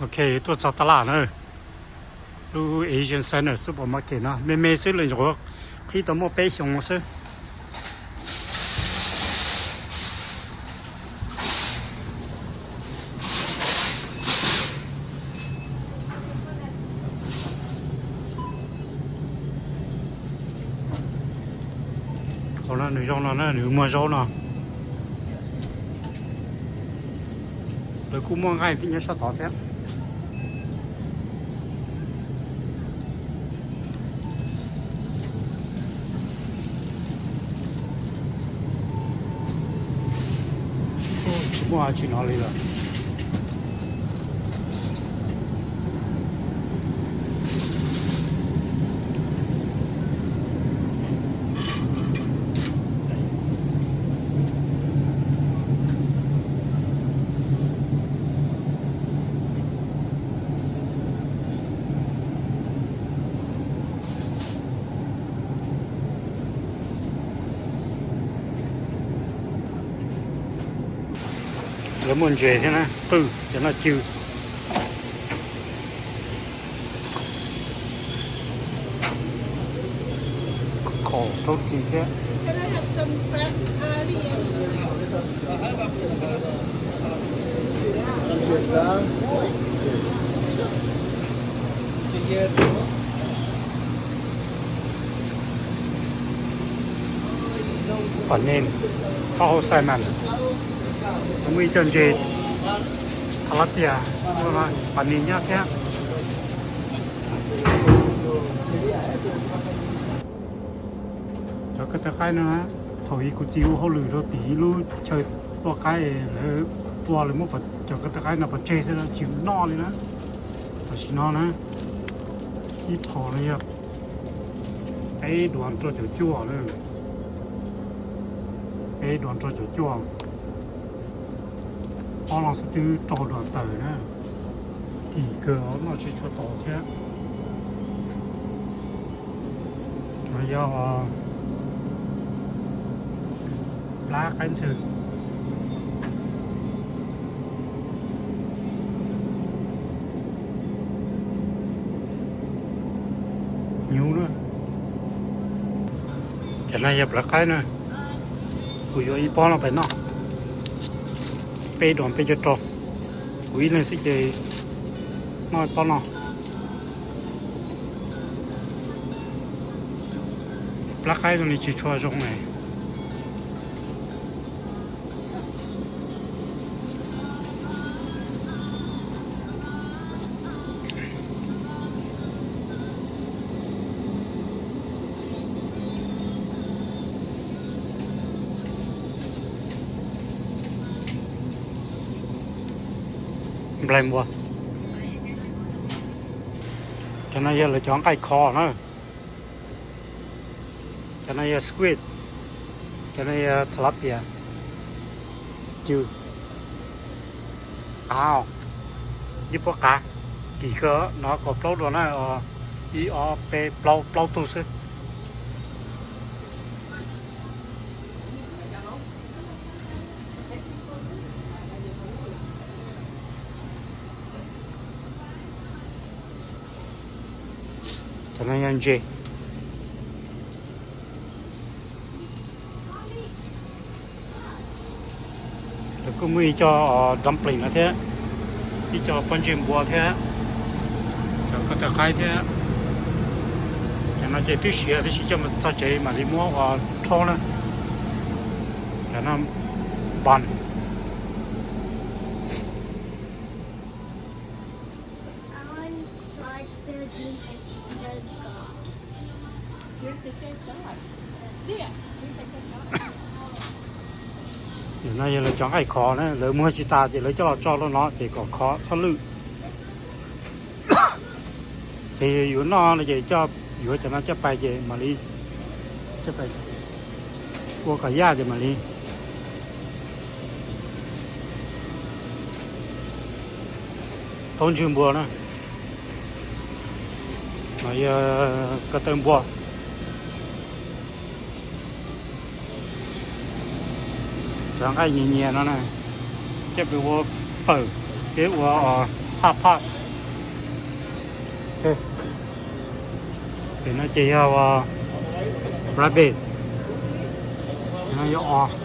Ok, tuaj txog taj laj na, lub Asian Center Supermarket no me me xwb, lawv nyuam qhuav qhib tau muaj peb xyoos xwb. Qhov no nws zoo no na, nws muag zaub no. Lawv kuj muaj nqaij nyob sab tod thiab. Tsis muaj tsis no li lawm. Lawv muaj ntses thiab na, qwj cov no cw. Khaum rau ris thiab. Pam nees, taub hau xais mas, muaj ib co ntses, tha lab tias, pam nees nyob thiab. Cov ko taw qaib no, thaum ub kuv txiv ua hauj lwm rau tim ib lub chaw tua qaib, lawv tua lawv muab cov ko taw qaib no pov tseg xwb, tsis noj li na. Tam sim no na, ib phom no yog peb duas rau caum cuaj na, peb duas rau caum cuaj. Ob lub xwb twb rau duas tawm na, kim kawg, noj tsis tshua tau thiab. No yog plab qaib ntxhw. Hnyuv na. Cov no yog plab qaib na. Kuv yuav ib pob no pais noj. Peb duas peb caug rau. Kuv ib leeg xwb ces noj ib pob no. Plab qaib zoo li tsis tshua zoo ne. Nplaig npua. Cov no yog lawv cov nqaij khov na. Cov no yog squid, cov no yog tilapia, cw, qav, ib pob qav, kim kawg no kaum plaub duas na, ib ob peb plaub, plaub tug xwb. Cov no yog ntses. Lawv kuj muaj ib co dumpling no thiab, ib co pob ntseg npua thiab, cov ko taw qaib thiab. Cov no ces twb siav tab sis coj mus txog tsev mam li muab ua rhaub na. Cov no bun. Nim no yog lawv cov nqaij khov na, lawv muag tsis tas ces lawv coj los tso rau no ces kom khov txhob lwj. Ces yuav noj no ces coj, yuav cov no coj pais ces mam li, coj pais ua kom yaj ces mam li. Taub ntswg npua na, no yog ko taw npua. Cov nqaij nyias nyias no na, coj pais ua fawm thiab ua Hot pot. Pem no ces yog rabbit, no yog os.